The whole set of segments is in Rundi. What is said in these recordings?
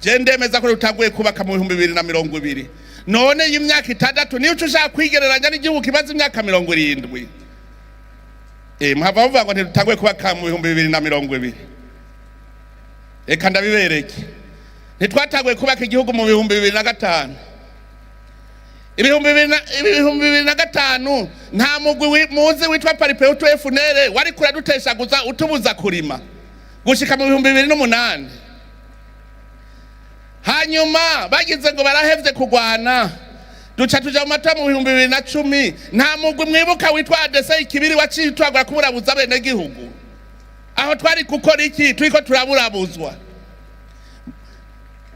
Je ndemeza ko rutanguye kubaka mu 2020. None iyi myaka 6 niyo uca ushaka kwigereranya n'igihugu kimaze imyaka 70? Muhava muvuga ngo ntirutanguye kubaka mu 2020. Reka ndabibereke. Ntitwatanguye kubaka igihugu mu 2005. 2005 nta mugwi muzi witwa Palipehutu FNL wari kuraduteshaguza, utubuza kurima gushika mu 2008. Hanyuma bagize ngo barahevye kugwana, duca tuja mu matora mu 2010. Nta mugwi mwibuka witwa ADC Ikibiri waciye utwagura kuburabuza abenegihugu? Aho twari gukora iki turiko turaburabuzwa?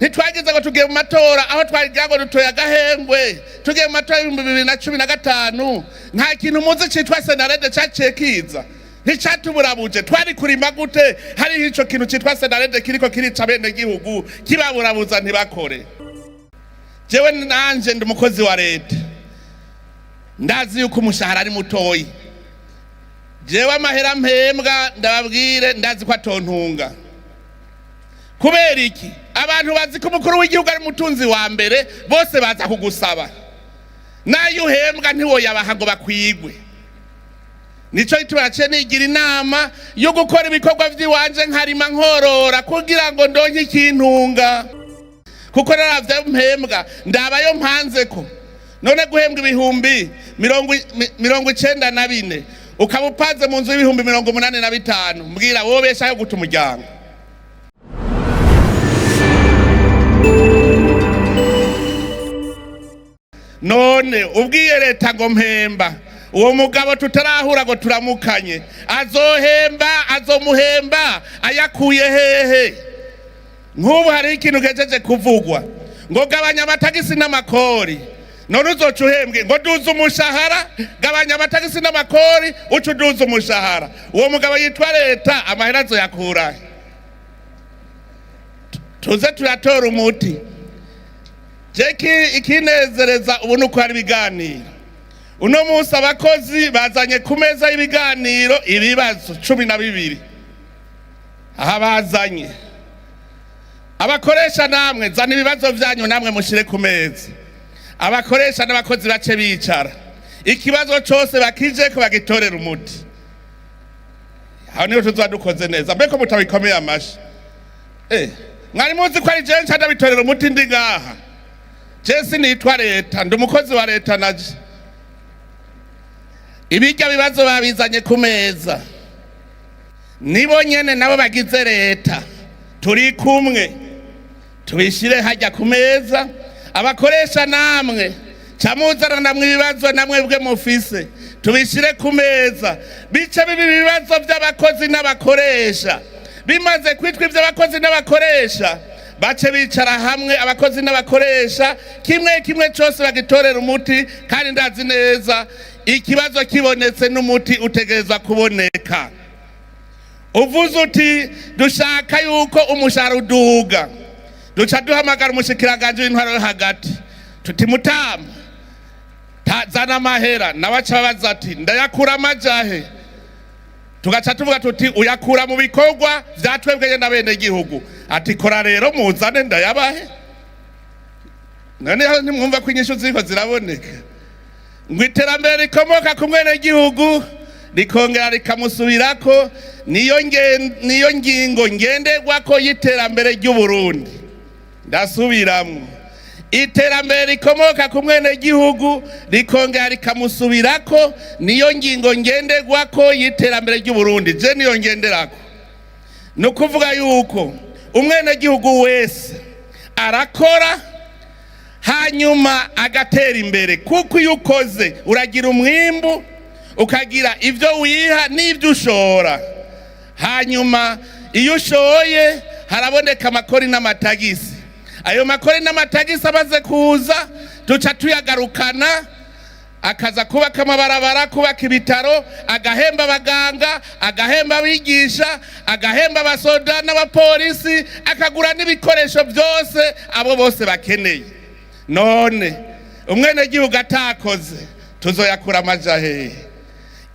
Ntitwagize ngo tugiye mu matora, aho twagira ngo dutoye agahengwe, tugiye mu matora y'2015, nta kintu muzi citwa Senarede caciye kiza? Nticatuburabuje? Twari kurima gute hariho ico kintu citwa Senarede kiriko kirica abenegihugu, kibaburabuza ntibakore? Jewe nanje ndi umukozi wa leta, ndazi yuko umushahara ari mutoyi. Jewe amahera mpembwa, ndababwire, ndazi ko atontunga. Kubera iki? Abantu bazi ko umukuru w'igihugu ari umutunzi wa mbere, bose baza kugusaba. Nayo uhembwa ntiwoyabaha ngo bakwigwe. Nico gituma naciye nigira inama yo gukora ibikorwa vy'iwanje, nkarima, nkorora, kugira ngo ndonke ikintunga, kuko naravye ayo mpembwa, ndabayo mpanzeko. None guhembwa ibihumbi 94, ukaba upanze mu nzu y'ibihumbi 85, mbwira, wobeshaho guta umuryango? None ubwiye leta ngo mpemba, uwo mugabo tutarahura ngo turamukanye, azohemba, azomuhemba ayakuye hehe? Nk'ubu hariho ikintu gejeje kuvugwa ngo gabanya amatagisi n'amakori. None uzoca uhembwe ngo duza umushahara? Gabanya amatagisi n'amakori, uca uduza umushahara. Uwo mugabo yitwa leta amahera azoyakurahe? Tuze turatora umuti. Jeki ikinezereza ubu nuko hari ibiganiro. Uno munsi abakozi bazanye ku meza y'ibiganiro ibibazo 12. Aha bazanye abakoresha, namwe zana ibibazo vyanyu, namwe mushire ku meza. Abakoresha n'abakozi bace bicara, ikibazo cose bakijeko, bagitorera umuti. Aho niho tuzoba dukoze neza. Mbeko mutabikomeye amashi? Mwari muzi ko ari jewe nca ndabitorera umuti ndi ngaha? Je sinitwa leta, ndi umukozi wa leta naje. Ibirya bibazo babizanye ku meza, nibo nyene nabo bagize leta, turi kumwe, tubishire hajya ku meza. Abakoresha namwe camuzana namwe ibibazo namwe bwe mufise, tubishire ku meza, bice biba ibibazo by'abakozi n'abakoresha. Bimaze kwitwa iby'abakozi n'abakoresha, bace bicara hamwe abakozi n'abakoresha, kimwe kimwe cyose bagitorera umuti. Kandi ndazi neza, ikibazo kibonetse n'umuti utegerezwa kuboneka. Uvuze uti dushaka yuko umushahara uduga, duca duhamagara umushikiranganji w'intwaro yo hagati, tuti mutama, zana amahera. Nawe aca abaza ati ndayakura amajahe? Tugaca tuvuga tuti uyakura mu bikorwa vya twebwe n'abenegihugu. Ati kora rero, muzane ndayabahe. Noneho ntimwumva ko inyishu ziriko ziraboneka, ngo iterambere rikomoka ku mwenegihugu rikongera rikamusubirako, niyo ngingo ngenderwako y'iterambere ry'Uburundi. Ndasubiramwo: iterambere rikomoka ku mwenegihugu rikongera rikamusubirako, niyo ngingo ngenderwako y'iterambere ry'Uburundi. Je niyo ngenderako. Ni ukuvuga yuko umwenegihugu wese arakora, hanyuma agatera imbere, kuko iyo ukoze uragira umwimbu, ukagira ibyo wiha n'ibyo ushora. Hanyuma iyo ushoye haraboneka amakori n'amatagisi. Ayo makori n'amatagisi amaze kuza, duca tuyagarukana, akaza kubaka amabarabara, kubaka ibitaro, agahemba abaganga, agahemba abigisha, agahemba abasoda n'abapolisi, akagura n'ibikoresho byose abo bose bakeneye. None umwenegihugu atakoze, tuzoyakura amaja hehe?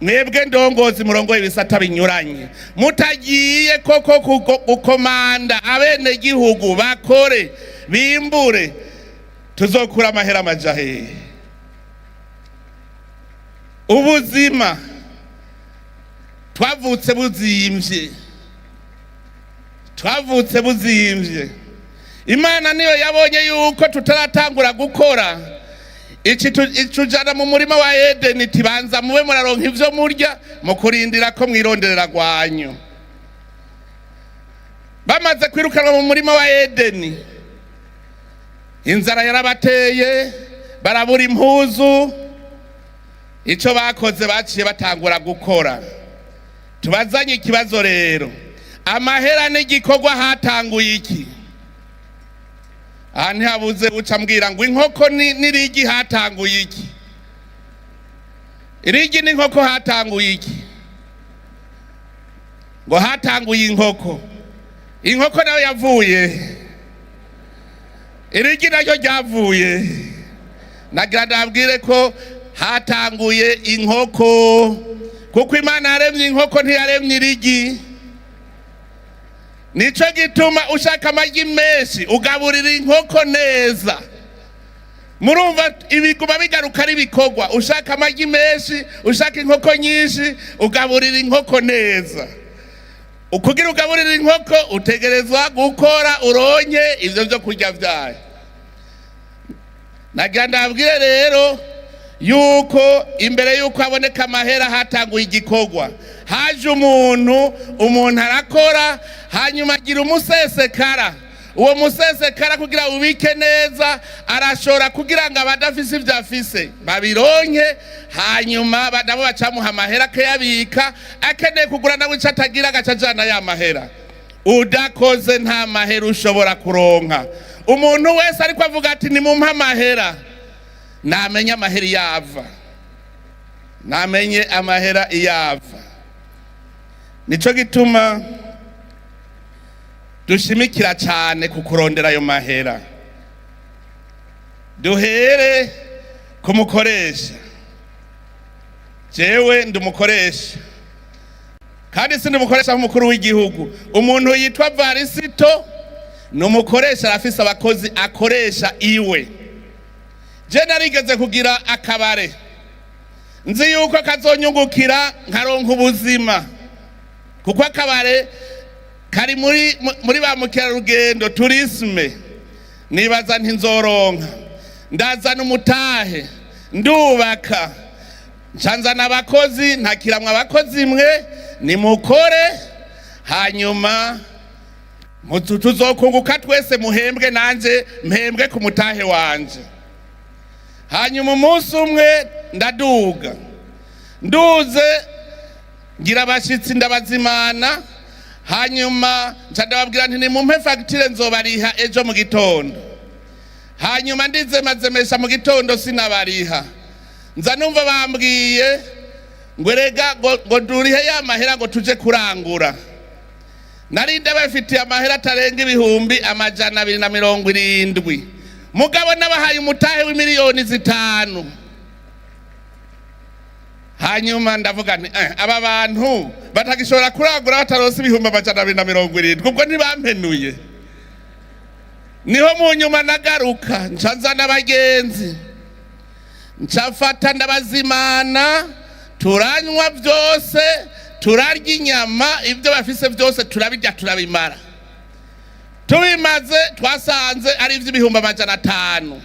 Mwebwe ndongozi murongoye ibisata binyuranye, mutagiye koko gukomanda abenegihugu bakore bimbure, tuzokura amahera amaja hehe? Ubuzima twavutse buzimvye, twavutse buzimvye. Imana niyo yabonye yuko tutaratangura gukora, iki itujana mu murima wa Edeni, tibanza mube muraronka ivyo murya mu kurindira ko mwironderera rwanyu. Bamaze kwirukanwa mu murima wa Edeni, inzara yarabateye, barabura impuzu. Ico bakoze, baciye batangura gukora. Tubazanye ikibazo rero: amahera n'igikorwa hatanguye iki? Aha ntihabuze uca mbwira ngo inkoko n'irigi hatanguye iki? Irigi n'inkoko hatanguye iki? Ngo hatanguye inkoko. Inkoko nayo yavuye, irigi naryo ryavuye. Nagira ndabwire ko hatanguye inkoko, kuko Imana yaremye inkoko, ntiyaremye irigi. Nico gituma ushaka amagi menshi ugaburira inkoko neza. Murumva ibiguma bigaruka ari ibikorwa. Ushaka amagi menshi, ushaka inkoko nyinshi, ugaburira inkoko neza. Ukugira ugaburira inkoko, utegerezwa gukora uronke ivyo vyo kurya vyayo. Nagira ndabwire rero yuko imbere yuko haboneka amahera hatanguye igikorwa. Haje umuntu, umuntu arakora, hanyuma agira umusesekara. Uwo musesekara, kugira ubike neza, arashora kugira ngo abadafise ivyo afise babironke. Hanyuma nabo bacamuha amahera akayabika, akeneye kugura nawe ico atagira agaca ajana ya mahera. Udakoze nta mahera ushobora kuronka. Umuntu wese ariko avuga ati nimumpe amahera, namenye amahera iyo ava, namenye amahera iyo ava. Nico gituma dushimikira cyane ku kurondera ayo mahera. Duhere ku mukoresha. Jewe ndi umukoresha, kandi si umukoresha nk'umukuru w'igihugu. Umuntu yitwa Varisito ni umukoresha, arafise abakozi akoresha iwe. Je narigeze kugira akabare, nzi yuko kazonyungukira nkaronka ubuzima, kuko akabare kari muri ba mukerarugendo, tourisme. Nibaza nti nzoronka, ndazana umutahe, ndubaka, ncanzana abakozi, ntakiramwa abakozi, mwe nimukore, hanyuma tuzokunguka twese, muhembwe nanje mpembwe ku mutahe wanje. Hanyuma umunsi umwe ndaduga, nduze ngira abashitsi, ndabazimana. Hanyuma nca ndababwira nti nimumpe fagitire, nzobariha ejo mu gitondo. Hanyuma ndizemazemesha mu gitondo, sinabariha. Nza numva bambwiye ngo erega ngo durihe ya mahera ngo tuje kurangura. Nari ndabafitiye amahera atarenga 270,000, mugabo nabahaye umutahe w'5 miliyoni. Hanyuma ndavuga nti aba bantu batagishobora kurangura bataronse 270,000, ubwo ntibampenuye. Niho mu nyuma nagaruka, nca nzana abagenzi, nca mfata ndabazimana, turanywa byose, turarya inyama, ibyo bafise byose turabirya, turabimara. Tubimaze twasanze ari iby'ibihumbi 500.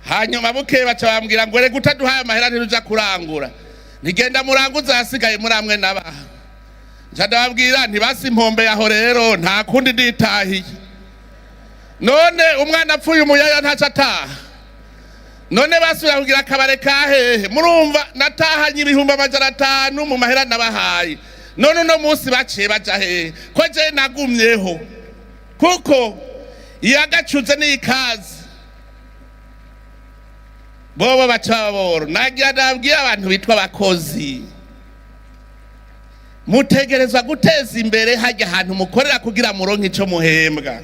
Hanyuma bukeye baca bambwira ngo reka utaduhaye amahera ntiruja kurangura. Ntigenda muranguze, ahasigaye muri amwe nabaha. Nca ndababwira ntibasi impombe yaho rero, nta kundi, nditahiye. None umwana apfuye umuyaya ntaco ataha? None basubira kugira akabare ka hehe? Murumva natahanye 500,000 mu mahera nabahaye. None uno munsi baciye baja hehe ko je nagumyeho? Kuko iyagacuze n'ikaze bobo baca baboro. Nagira nabwira abantu bitwa abakozi: mutegerezwa guteza imbere hajya ahantu mukorera kugira muronke ico muhembwa.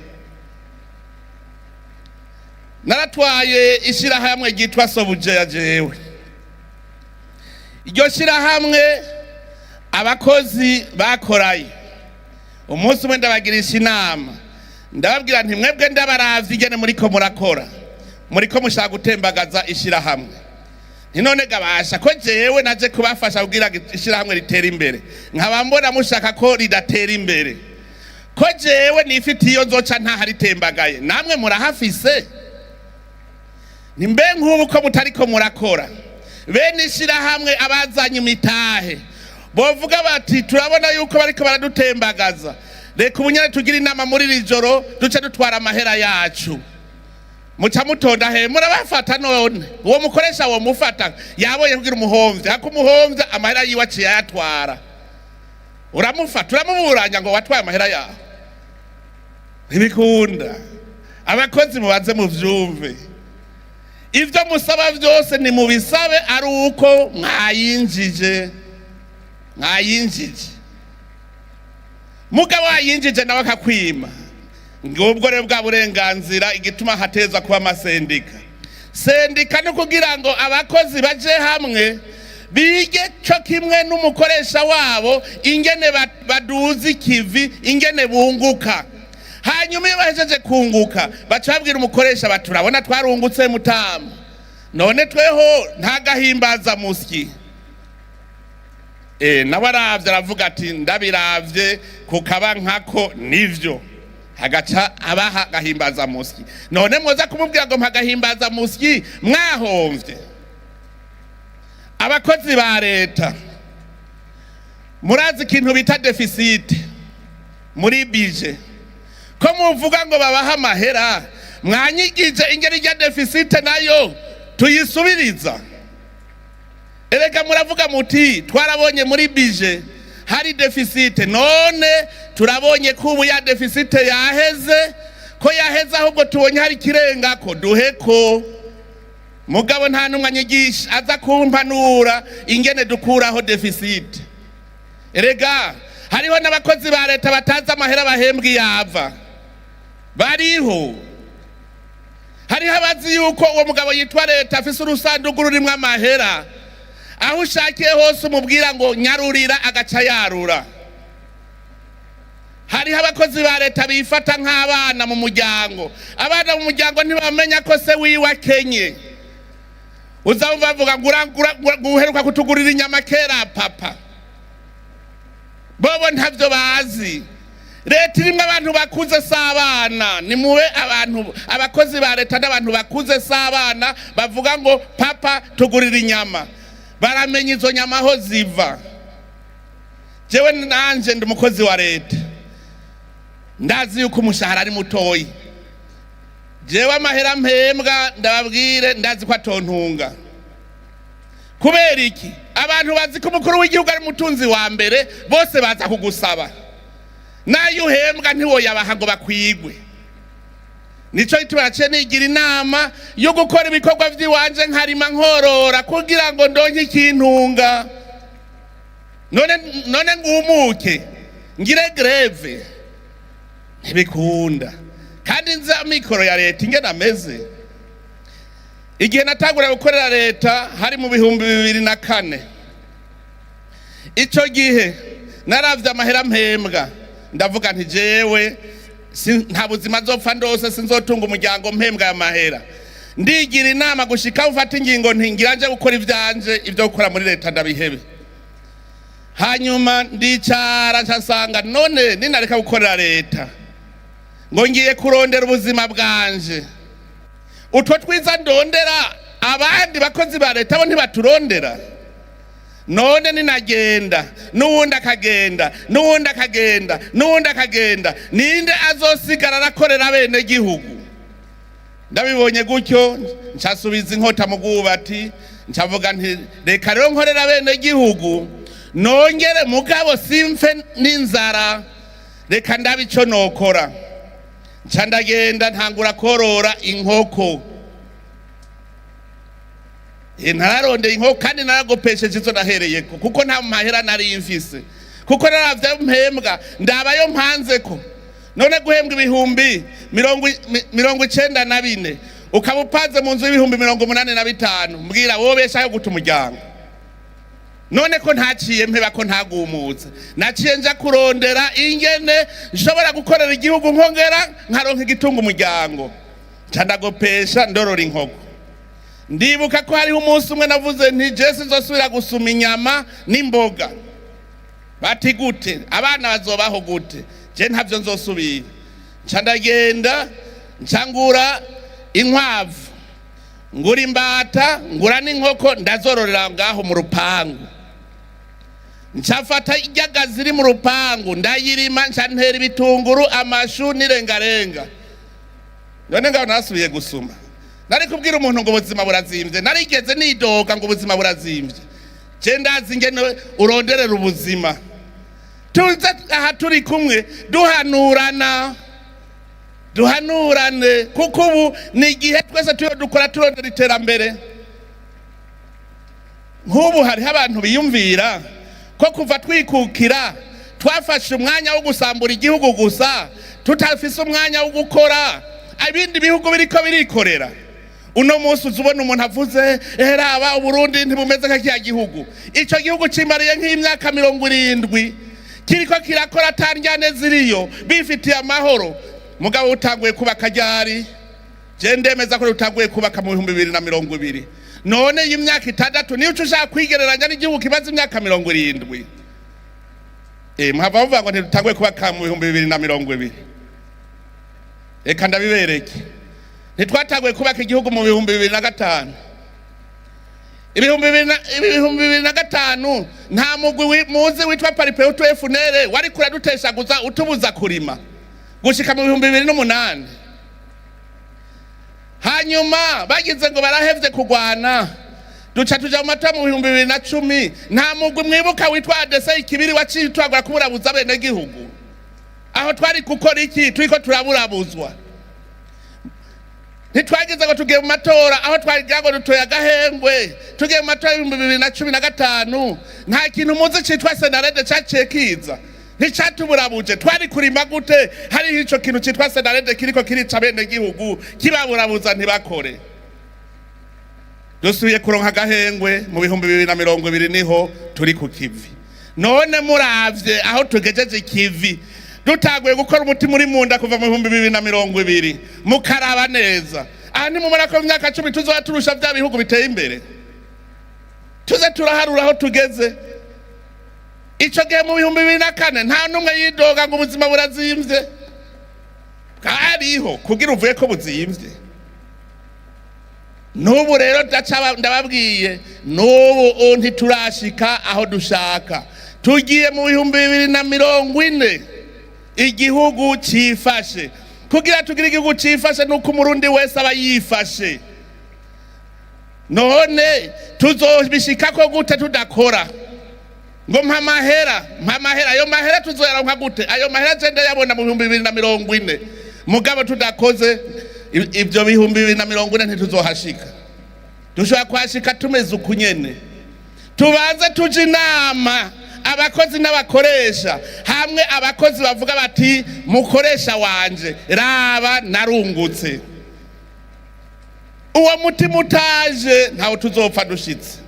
Naratwaye ishirahamwe ryitwa Sobujeya. Jewe Iryo shirahamwe abakozi bakorayo, umunsi umwe ndabagirisha inama, ndababwira nti: "Mwebwe ndabaravye ingene muriko murakora, muriko mushaka gutembagaza ishirahamwe." Nti: "None gabasha ko jewe naje kubafasha kugira ngo ishirahamwe ritere imbere, nkaba mbona mushaka ko ridatera imbere, ko jewe nifitiye iyo nzoca ntaharitembagaye, namwe murahafise? Ni mbe nk'ubu ko mutariko murakora, bene ishirahamwe abazanye imitahe bovuga bati: 'Turabona yuko bariko baradutembagaza, reka ubu nyene tugire inama muri iri joro, duce dutwara amahera yacu.' Muca mutonda he? Murabafata? None uwo mukoresha wo mufata yabonye kugira umuhomvye, hako umuhomvye amahera yiwe aciye ayatwara, uramufata uramuburanya ngo watwaye amahera yawe? Ntibikunda. Abakozi mubaze muvyumve, ivyo musaba vyose nimubisabe ari uko mwayinjije, mwayinjije. Mugabo wayinjije nawe akakwima, ngubwo rero bwa burenganzira. Igituma hateza kuba amasendika, sendika ni kugira ngo abakozi baje hamwe, bige co kimwe n'umukoresha wabo ingene baduza ikivi, ingene bunguka. Hanyuma iyo bahejeje kunguka, baca babwira umukoresha bati: 'Turabona twarungutse mutama, none tweho nta gahimbaza musyi?' Nawe aravye aravuga ati: 'Ndabiravye kukaba nkako nivyo.' Hagaca abaha gahimbaza musyi. None mwoza kumubwira ngo mpa gahimbaza musyi mwahomvye? Abakozi ba leta, murazi ikintu bita déficit muri budget? Ko muvuga ngo babaha amahera, mwanyigije ingeri rya déficit nayo tuyisubiriza? Erega muravuga muti: 'Twarabonye muri budget hari déficit, none turabonye ko ubu ya déficit yaheze, ko yaheze ahubwo tubonye hari ikirengako, duheko.' Mugabo nta n'umwe anyigisha aza kumpanura ingene dukuraho déficit. Erega hariho n'abakozi ba leta batazi amahera bahembwa iyava. Bariho. Hariho abazi yuko uwo mugabo yitwa leta afise urusandugu rurimwo amahera, aho ushakiye hose umubwira ngo nyarurira, agaca yarura. Hariho abakozi ba leta bifata nk'abana mu muryango. Abana mu muryango ntibamenya ko se wiwe akenye. Uzamva bavuga ngo uheruka kutugurira inyama kera, papa. Bobo ntavyo bazi. Leta irimwo abantu bakuze, si abana. Nimube abantu, abakozi ba leta n'abantu bakuze, si abana bavuga ngo: 'Papa, tugurira inyama.' Baramenya izo nyama aho ziva. Jewe nanje ndi umukozi wa leta, ndazi yuko umushahara ari mutoyi. Jewe amahera mpembwa, ndababwire, ndazi ko atontunga. Kubera iki? Abantu bazi ko umukuru w'igihugu ari umutunzi wa mbere, bose baza kugusaba. Nayo uhembwa ntiwoyabaha ngo bakwigwe. Nico gituma naciye nigira inama yo gukora ibikorwa vy'iwanje, nkarima, nkorora, kugira ngo ndonke ikintunga. None ngumuke ngire grève? Ntibikunda. Kandi nzi amikoro ya leta ingene ameze. Igihe natangura gukorera leta hari mu 2004. Ico gihe naravye amahera mpembwa, ndavuga nti: 'Jewe nta buzima nzopfa ndose, sinzotunga umuryango mpembwa aya mahera.' Ndigira inama gushika ufata ingingo nti: 'Ngira nje gukora ivyanje, ivyo gukora muri leta ndabihebe.' Hanyuma ndicara, nsanga none ninareka gukorera leta ngo ngiye kurondera ubuzima bwanje, utwo twiza ndondera abandi bakozi ba leta bo ntibaturondera? None ninagenda, n'uwundi akagenda, n'uwundi akagenda, n'uwundi akagenda, ninde azosigara arakorera bene gihugu? Ndabibonye gutyo, ncasubiza inkota mu bwubati, ncavuga nti: 'Reka rero nkorera bene gihugu, nongere mugabo simfe n'inzara, reka ndabe ico nokora.' Nca ndagenda ntangura korora inkoko. Nararondeye inkoko kandi naragopesheje izo nahereyeko, kuko nta mahera nari mfise, kuko naravye mpembwa, ndabayo mpanzeko. None guhembwa ibihumbi 94, ukaba upanze mu nzu y'ibihumbi 85, mbwira wobeshaho guta umuryango? None ko ntaciye mpeba, ko ntagumutse, naciye nja kurondera ingene nshobora gukorera igihugu, nkongera nkaronka igitunga umuryango. Nca ndagopesha, ndorora inkoko. Ndibuka ko hariho umunsi umwe navuze nti: "Je sinzosubira gusuma inyama n'imboga." Bati: "Gute? Abana bazobaho gute?" Je ntavyo nzosubira. Nca ndagenda, nca ngura inkwavu, ngura imbata, ngura n'inkoko, ndazororera ngaho mu rupangu. Ncafata iryagazi iri mu rupangu, ndayirima, nca ntera ibitunguru, amashu n'irengarenga. None ngaho nasubiye gusuma? Nari kubwira umuntu ngo ubuzima burazimvye? Narigeze nidoga ngo ubuzima burazimvye? Je ndazi ingene uronderera ubuzima. Tuze aha turi kumwe, duhanurana, duhanurane, kuko ubu ni igihe twese turiho dukora, turondera iterambere. Nk'ubu hariho abantu biyumvira ko kuva twikukira twafashe umwanya wo gusambura igihugu gusa, tutafise umwanya wo gukora. Ibindi bihugu biriko birikorera. Uno munsi uza ubona umuntu avuze: "Raba, Uburundi ntibumeze nka kiya gihugu." Ico gihugu cimariye nk'imyaka 70 kiriko kirakora, atandyane ziriyo, bifitiye amahoro. Mugabo utanguye kubaka ryari? Je ndemeza ko utanguye kubaka mu 2020. None iyi myaka 6 niyo uca ushaka kwigereranya n'igihugu kimaze imyaka 70? Muhava muvuga ngo ntidutanguye kubaka mu 2020. Reka ndabibereke. Ntitwatanguye kubaka igihugu mu 2005. 2005 nta mugwi muzi witwa Palipehutu FNL wari kuraduteshaguza, utubuza kurima gushika mu 2008. Hanyuma bagize ngo barahevye kugwana, duca tuja mu matora mu 2010. Nta mugwi mwibuka witwa ADC Ikibiri waciye utwagura kuburabuza abenegihugu? Aho twari gukora iki turiko turaburabuzwa? Ntitwagize ngo tugiye mu matora, aho twagira ngo dutoye agahengwe, tugiye mu matora y'2015, nta kintu muzi citwa CNARED caciye kiza? Nticatuburabuje? Twari kurima gute hariho ico kintu citwa CNARED kiriko kirica abenegihugu, kibaburabuza ntibakore? Dusubiye kuronka agahengwe mu 2020, niho turi ku kivi. None muravye aho tugejeje ikivi, dutanguye gukora umutima uri munda kuva mu 2020, mukaraba neza aha, ntimubona ko mu myaka 10 tuzoba turusha vya bihugu biteye imbere? Tuze turaharura aho tugeze. Ico gihe mu 2004 nta n'umwe yidoga ngo ubuzima burazimvye. Bwariho kugira uvuye ko buzimvye? N'ubu rero ndababwiye, n'ubu ntiturashika aho dushaka. Tugiye mu 2040 igihugu cifashe. Kugira tugire igihugu cifashe nuko Umurundi wese aba yifashe. None tuzobishikako gute tudakora? Ngo mpa amahera, mpa amahera. Ayo mahera tuzoyaronka gute? Ayo mahera je ndayabona mu 2040, mugabo tudakoze, ivyo 2040 ntituzohashika. Dushobora kuhashika tumeze uku nyene. Tubanze tuje inama, abakozi n'abakoresha, hamwe abakozi bavuga bati: "Mukoresha wanje, raba narungutse." Uwo mutima utaje, ntawe tuzopfa dushitse.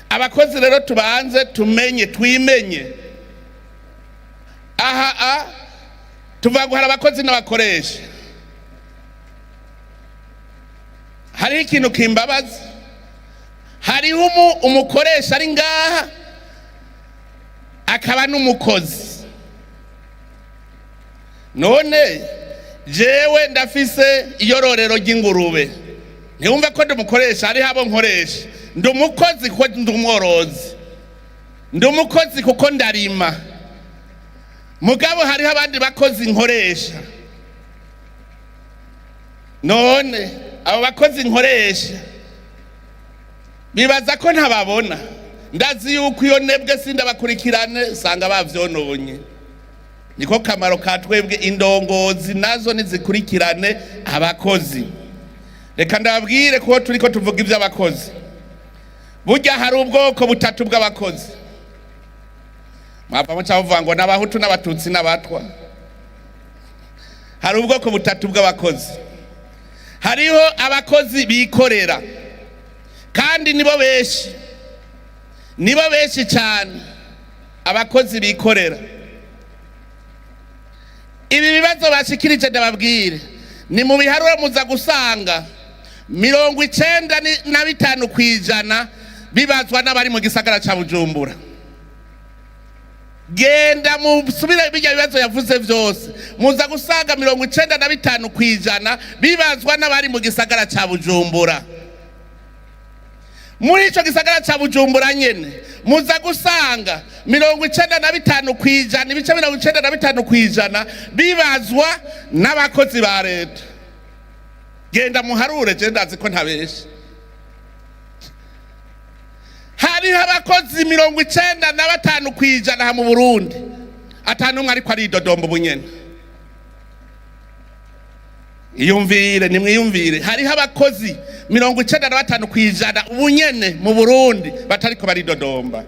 Abakozi rero tubanze tumenye, twimenye. Aha a tuvuga ngo hari abakozi n'abakoresha. Hariho ikintu kimbabaza: hariho umukoresha ari ngaha, akaba n'umukozi. None jewe ndafise iyororero ry'ingurube, ntiwumva ko ndumukoresha? Hariho abo nkoresha. Ndi umukozi kuko ndi umworozi, ndi umukozi kuko ndarima, mugabo hariho abandi bakozi nkoresha. None abo bakozi nkoresha bibaza ko ntababona? Ndazi yuko iyo nebwe sindabakurikirane, sanga bavyononye. Niko kamaro ka twebwe indongozi, nazo nizikurikirane abakozi. Reka ndababwire ko turiko tuvuga ivy'abakozi. Burya hari ubwoko butatu bw'abakozi. Mwava muca muvuga ngo n'Abahutu n'Abatutsi n'Abatwa. Hari ubwoko butatu bw'abakozi. Hariho abakozi bikorera, kandi nibo benshi. Nibo benshi cyane abakozi bikorera. Ibi bibazo bashikirije, ndababwire, ni mu biharuro muza gusanga 95% bibazwa n'abari mu gisagara ca Bujumbura. Genda musubire bijya bibazo yavuze byose, muza gusanga 95% bibazwa n'abari mu gisagara ca Bujumbura. Muri ico gisagara ca Bujumbura nyene muza gusanga 95%, 95% bibazwa n'abakozi ba leta. Genda muharure, je ndazi ko ntabeshe. Hariho abakozi 95% aha mu Burundi atanu umwe ariko aridodomba ubunyene. Iyumvire, nimwiyumvire, hariho abakozi 95% ubunyene mu Burundi batariko baridodomba.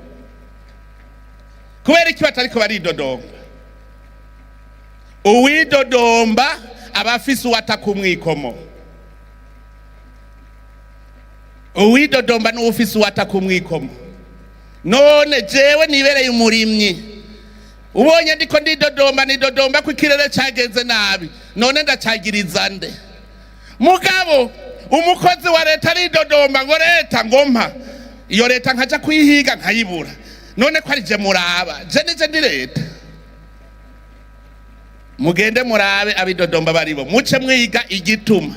Kubera iki batariko baridodomba? Uwidodomba aba afise uwataka umwikomo. Uwidodomba n'uwufise uwataka umwikomo. None jewe nibereye umurimyi, ubonye ndiko ndidodomba, nidodomba ko ikirere cagenze nabi, none ndacagiriza nde? Mugabo umukozi wa leta aridodomba ngo leta ngompa, iyo leta nkaja kuyihiga nkayibura. None ko ari je muraba, je nije ndi leta? Mugende murabe abidodomba baribo, muce mwiga igituma.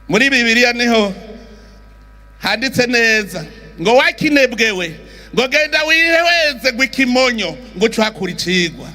Muri Bibiliya niho handitse neza ngo wakinebwewe, ngo genda wiheweze ngo ikimonyo, ngo uce uhakura icigwa.